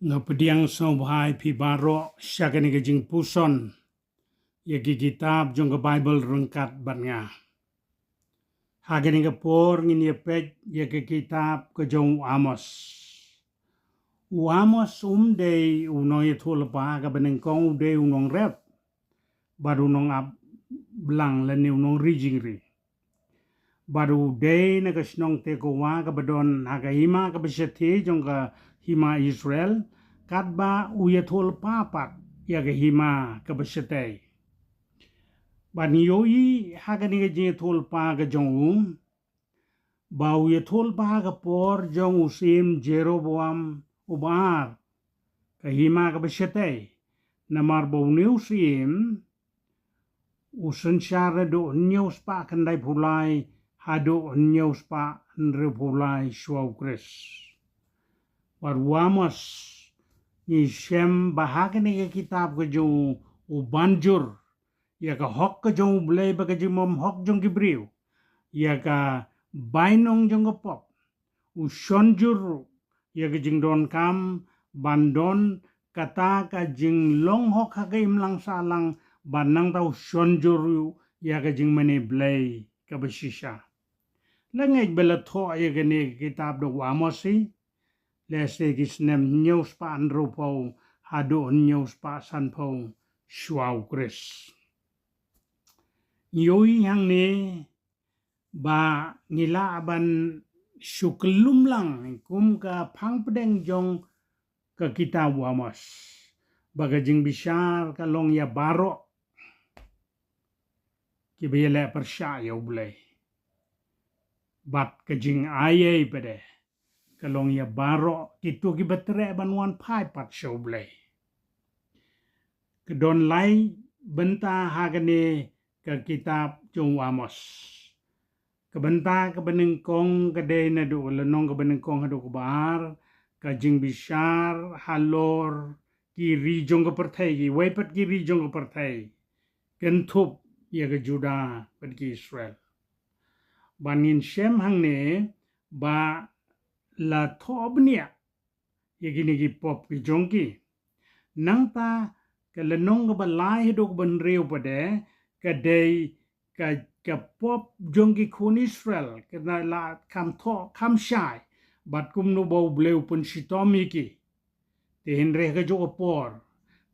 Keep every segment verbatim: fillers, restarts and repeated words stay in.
Nga pdiang sngewbha ïa phi baroh sha kane ka jingpuson ïa ki kitab jong ka Baibl ryngkat bad nga. Ha kane ka por ngin ïa peit ïa ka kitab ka jong u Amos. U Amos um dei u nongïathuhlypa, kaba nyngkong u dei u nongrep bad u nongap blang lane u nongri jingri. Bad u dei na ka shnong Tekoa kaba don ha ka hima kaba shathie jong ka hima Israel, katba u ïathuhlypa pat ïa ka hima kaba shatei. Bad ngi ïohi ha kane ka jingïathuhlypa ka jong u, ba u ïathuhlypa ha ka por jong u syiem Jeroboam uba ar, ka hima kaba shatei, namar ba une u syiem u synshar naduh hynñiew spah khyndaiphew lai haduh hynñiew spah hynriewphew lai shwa u Khrist. Bad u Amos, ngi shem ba ha kane ka kitab ka jong u, u ban jur ïa ka hok ka jong U Blei bad ka jingbymhok jong ki briew, ïa ka bainong jong ka pop, u shon jur ruh ïa ka jingdonkam ban don kata ka jinglong hok ha ka imlang sahlang, bad nangta u shon jur ruh ïa ka jingmane Blei kaba shisha. La ngeit ba la thoh ïa kane ka kitab da u Amos hi, lehse ki snem hynñiew spah hynriewphew haduh hynñiew spah sanphew shwa u Khrist. Ngi ïohi hangne ba ngi lah ban shu kyllum lang kum ka phang pdeng jong ka kitab u Amos, ba ka jingbishar ka long ïa baroh kiba ïaleh pyrshah ïa U Blei. Bad ka jingai ei pat de ka long ïa baroh kito kiba treh ban wan phai pat sha U Blei. Ka don lai bynta ha kane ka kitab jong u Amos. Ka bynta kaba nyngkong ka dei naduh ka lynnong kaba nyngkong haduh kaba ar, ka jingbishar halor ki ri jong ka pyrthei, kiwei pat ki ri jong ka pyrthei, kynthup ïa ka Juda bad ki Israel. Bad ngin shem hangne ba la thoh bniah ïa kine ki pop ki jong ki. Nangta ka lynnong kaba lai haduh kaba hynriew pat de ka dei ka, ka pop jong ki khun Israel, ka na la kham thoh kham shai bad kumno ba U Blei u pynshitom ïa ki. Te hynrei ha kajuh ka por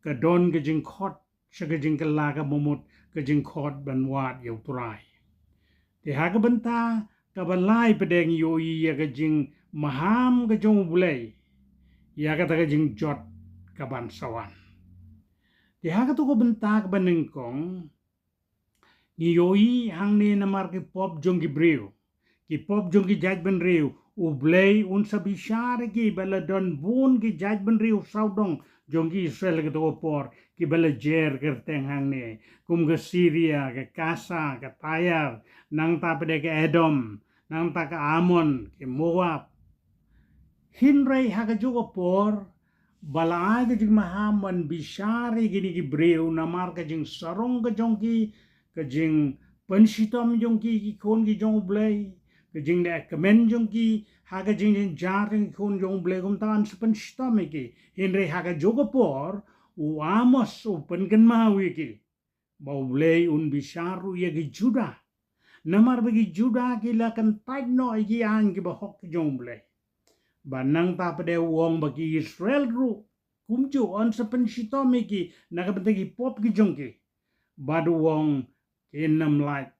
ka don ka jingkhot sha ka jingkylla kaba mut, ka jingkhot ban wad ïa U Trai. Te ha ka bynta kaba lai pat de ngi ïohi ïa ka jingmaham ka jong U Blei ïa kata ka jingjot kaban sa wan. Te ha kato ka bynta kaba nyngkong ngi ïohi hangne namar ki pop jong ki briew, ki pop jong ki jaitbynriew, U Blei un sa bishar ïa ki ba la don bun ki jaitbynriew sawdong jong ki Israel kato ka por kiba la jer kyrteng hangne, kum ka Syria, ka Gaza, ka Tyre, nangta pat de ka Edom, nangta ka Ammon, ka Moab. Hynrei ha kajuh ka por ba la ai ka jingmaham ban bishar ïa kine ki briew namar ka jingsarong ka jong ki, ka jingpynshitom jong ki ki khun ki jong U Blei, ka jingleh kmen jong ki ha ka jingjynjar jong ki khun jong U Blei, kumta un sa pynshitom ïa ki. Hynrei ha kajuh ka por u Amos u pynkynmaw ïa ki ba U Blei un bishar ruh ïa ki Juda. Namar ba ki Juda ki la kyntait noh ïa ki aiñ kiba hok ki jong U Blei. Bad nangta pat de u ong ba ki Israel ruh kumjuh un sa pynshitom ïa ki na ka bynta ki pop ki jong ki. Bad u ong kin ym lait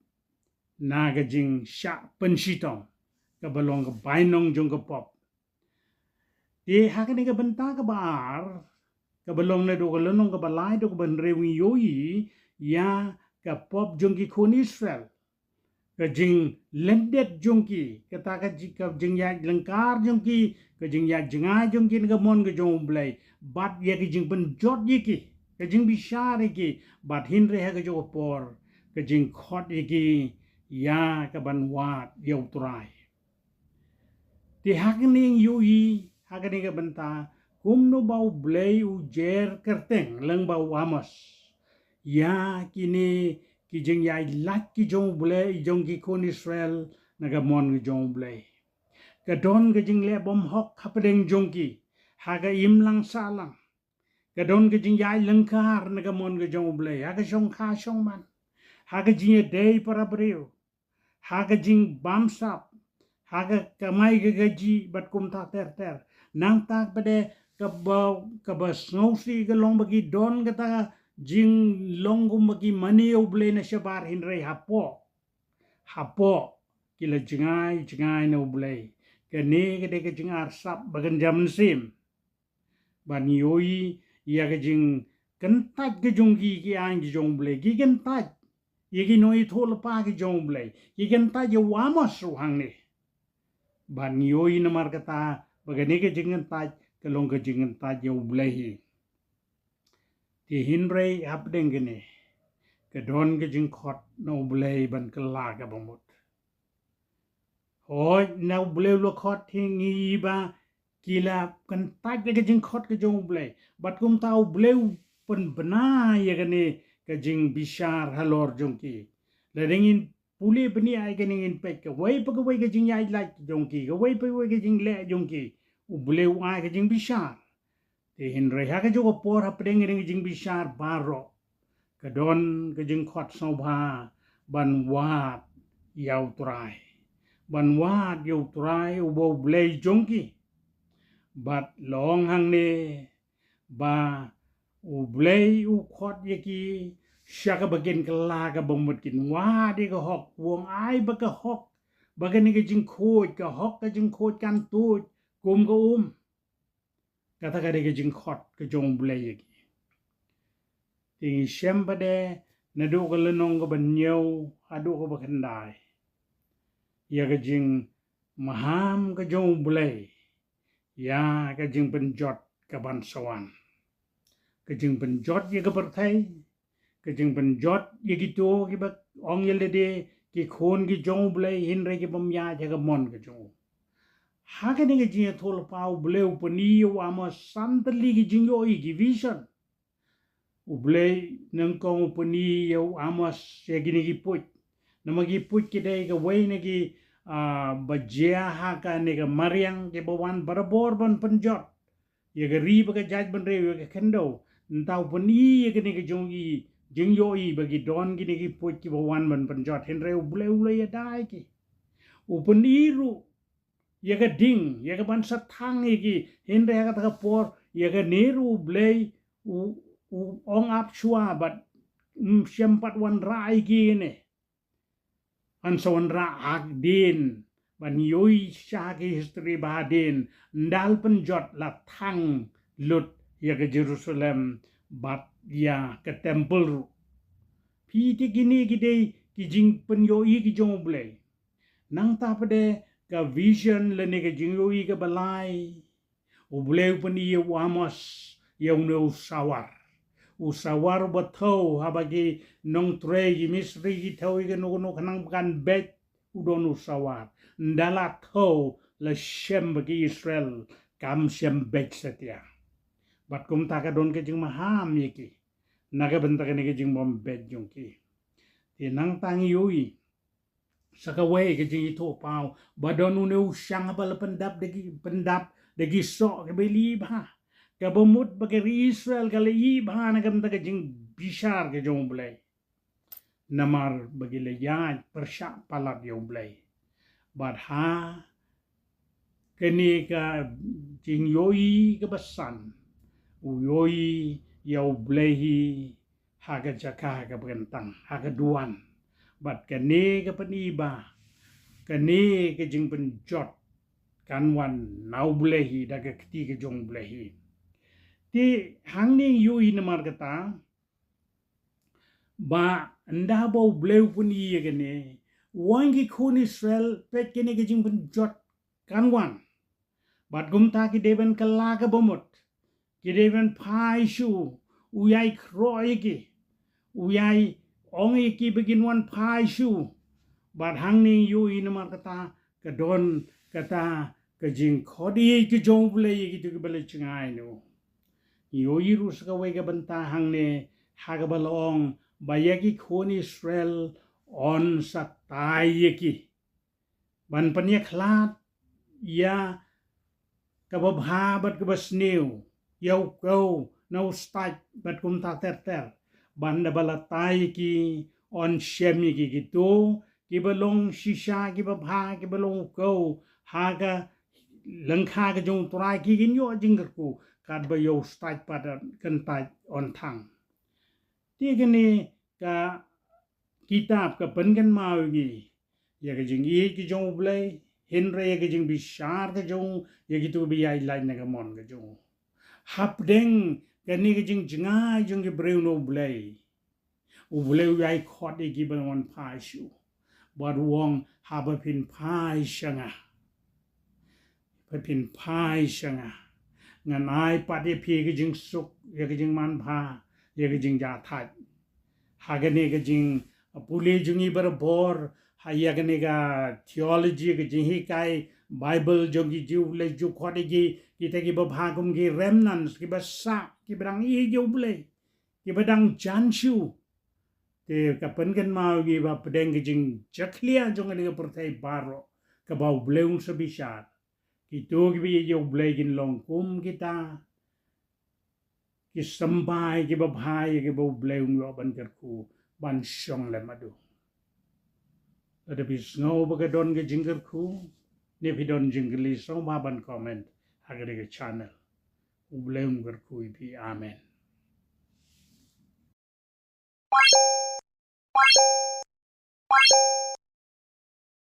na ka jingshah pynshitom kaba long ka bainong jong ka pop. Te ha kane ka bynta kaba ar, kaba long naduh ka lynnong kaba lai haduh kaba hynriew ngi ïohi ïa ka pop jong ki khun Israel, ka jinglyndet jong ki, kata ka ji-, ka jingïaid lyngkar jong ki, ka jingïaid jngai jong ki na ka mon ka jong U Blei, bad ïa ka jingpynjot ïa ki, ka jingbishar ïa ki, bad hynrei ha kajuh ka por ka jingkhot ïa ki ïa kaban wad ïa U Trai. Te ha kane ngi ïohi ha kane ka bynta kumno ba U Blei u jer kyrteng lyngba u Amos ïa kine ki jingïaid lait ki jong U Blei, jong ki khun Israel na ka mon ka jong U Blei. Ka don ka jingleh bymhok hapdeng jong ki. ha ka imlang sahlang, ka don ka jingïaid lyngkar na ka mon ka jong U Blei, ha ka shongkha shongman, ha ka jingïadei para briew, ha ka jingbamsap, ha ka kamai ka kajih bad kumta ter ter. Nangta pat de kaba, kaba sngewsih ka long ba ki don kata ka jinglong kumba ki mane ïa U Blei na shabar, hynrei hapoh, hapoh ki la jngai jngai na U Blei. Kane ka dei ka jingarsap ba kynja mynsiem. Bad ngi ïohi ïa ka jingkyntait ka jong ki, ki aiñ ki jong U Blei, ki kyntait ïa ki nongïathuhlypa ki jong U Blei, ki kyntait ïa u Amos ruh hangne. Bad ngi ïohi namar kata ba kane ka jingkyntait ka long ka jingkyntait ïa U Blei hi. Te hynrei hapdeng kane ka don ka jingkhot na U Blei ban kylla kaba mut. Hooid, na U Blei u la khot hi, ngi i ba ki la kyntait ïa ka jingkhot ka jong U Blei. Bad kumta U Blei u pynbna ïa kane ka jingbishar halor jong ki. Lada ngin pule bniah ïa kane, ngin peit kawei pa kawei ka jingïaid lait jong ki, kawei pa kawei ka jingleh jong ki, U Blei u ai ka jingbishar. Te hynrei ha kajuh ka por, hapdeng kane ka jingbishar baroh, ka don ka jingkhot sngewbha ban wad ïa U Trai, ban wad ïa U Trai uba U Blei jong ki. Bad la ong hangne ba U Blei u khot ïa ki sha kaba kin kylla kaba mut, kin wad ïa ka hok. U ong ai ba ka hok, ba kane ka jingkhuid, ka hok ka jingkhuid kan tuid kum ka um. Kata ka dei ka jingkhot ka jong U Blei ïa ki. Te ngi shem pat de naduh ka lynnong kaba hynñiew haduh kaba khyndai ïa ka jingmaham ka jong U Blei ïa ka jingpynjot kaban sa wan, ka jingpynjot ïa ka pyrthei, ka jingpynjot ïa kito kiba ong ïa lade ki khun ki jong U Blei, hynrei ki bym ïaid ha ka mon ka jong u. Ha kane ka jingïathuhlypa, U Blei u pyni ïa u Amos san tylli ki jingïohi, ki vision. U Blei nyngkong u pyni ïa u Amos ïa kine ki puit. Namar ki puit ki dei kawei na ki, ah, ba jia ha kane ka mariang, kiba wan barabor ban pynjot ïa ka ri bad ka jaitbynriew, ïa ka khyndew. Nangta u pyni ïa kine ki jong i, jingïohi ba ki don kine ki puit kiba wan ban pynjot, hynrei U Blei u la ïada ïa ki. U pyni ruh ïa ka ding, ïa kaban sa thang ïa ki, hynrei ha kata ka por ïa kane ruh U Blei u, u ong ap shuwa bad, mm, shym pat wanrah ïa kine. Yn sa wanrah hadien, ban ïohi sha ki history ba hadien, ynda la pynjot, la thang lut ïa ka Jerusalem bad ïa ka temple ruh. Phi, te kine ki dei ki jingpynïohi ki jong U Blei. Nangta pat de ka vision lane ka jingïohi kaba lai, U Blei u pyni ïa u Amos ïa une u sawar. U sawar uba thew, haba ki nongtrei, ki misri ki thew ïa kano kano khnang ba kan beit, u don u sawar. Ynda la thew, la shem ba ki Israel kam shym beit satia. Bad kumta ka don ka jingmaham ïa ki na ka bynta kane ka jingbym beit jong ki. Te nangta ngi ïohi sa kawei ka jingïathuhpaw ba don une u shang ba la pyndap da ki, pyndap da ki soh kiba la ïehbha. Kaba mut ba ka ri Israel ka la ïehbha na ka bynta ka jingbishar ka jong U Blei. Namar ba ki la ïaid pyrshah palat ïa U Blei. Bad ha kane ka jingïohi kaba san, u ïohi ïa U Blei hi ha ka jaka kaba kyntang, ha ka duwan. Bad kane ka pyni ba kane ka jingpynjot kan wan na U Blei hi, da ka kti ka jong U Blei hi. Te hangne ngi ïohi namar kata ba ynda ba U Blei u pyni ïa kane, u ong ïa ki khun Israel, peit, kane ka jingpynjot kan wan. Bad kumta ki dei ban kylla kaba mut. Ki dei ban phai shuh, u ïai khroh ïa ki, u ïai ong ïa ki ba kin wan phai shuh. Bad hangne ngi ïohi namar kata ka don kata ka jingkhot ïa ki jong U Blei ïa kito kiba la jngai noh. Ngi ïohi ruh sa kawei ka bynta hangne, ha kaba la ong ba ïa ki khun Israel yn sa tai ïa ki ban pynïakhlad ïa kaba bha bad kaba sniew ïa u kew na u stait bad kumta ter ter, ban da ba la tai ïa ki yn shem ïa ki kito kiba long shisha kiba bha kiba long u kew ha ka lyngkha ka jong u Trai, ki kin ïoh jingkyrkhu katba ïa u stait pat kan tait yn thang. Te kane ka kitab ka pynkynmaw ïa ngi ïa ka jingïeit ka jong U Blei, hynrei ïa ka jingbishar ka jong u ïa kito ba ïaid lait na ka mon ka jong u. Hapdeng kane ka jingjngai jong ki briew na U Blei, U Blei u ïai khot ïa ki ban wan phai sha u. Bad u ong, haba phin phai sha nga, ba phin phai sha nga, ngan ai pat ïa phi ka jingsuk, ïa ka jingmanbha, ïa ka jingjahthait. Ha kane ka jingpule jong ngi barabor ha ïa kane ka theology, ka jinghikai Bible jong ki Jiw, U Blei u ju khot ïa ki kita kiba bha kum ki remnants, kiba sah, kiba dang ïeit ïa U Blei, kiba dang jan sha u. Te ka pynkynmaw ïa ngi ba hapdeng ka jingjakhlia jong kane ka pyrthei baroh kaba U Blei un sa bishar, kito kiba ïeit ïa U Blei kin long kum kita ki symbai kiba bha ïa kiba U Blei un ïoh ban kyrkhu ban shong lem haduh. Lada phi sngew ba ka don ka jingkyrkhu ne phi don jingkylli, sngewbha ban comment ha kane ka channel. U Blei un kyrkhu ïa phi. Amen.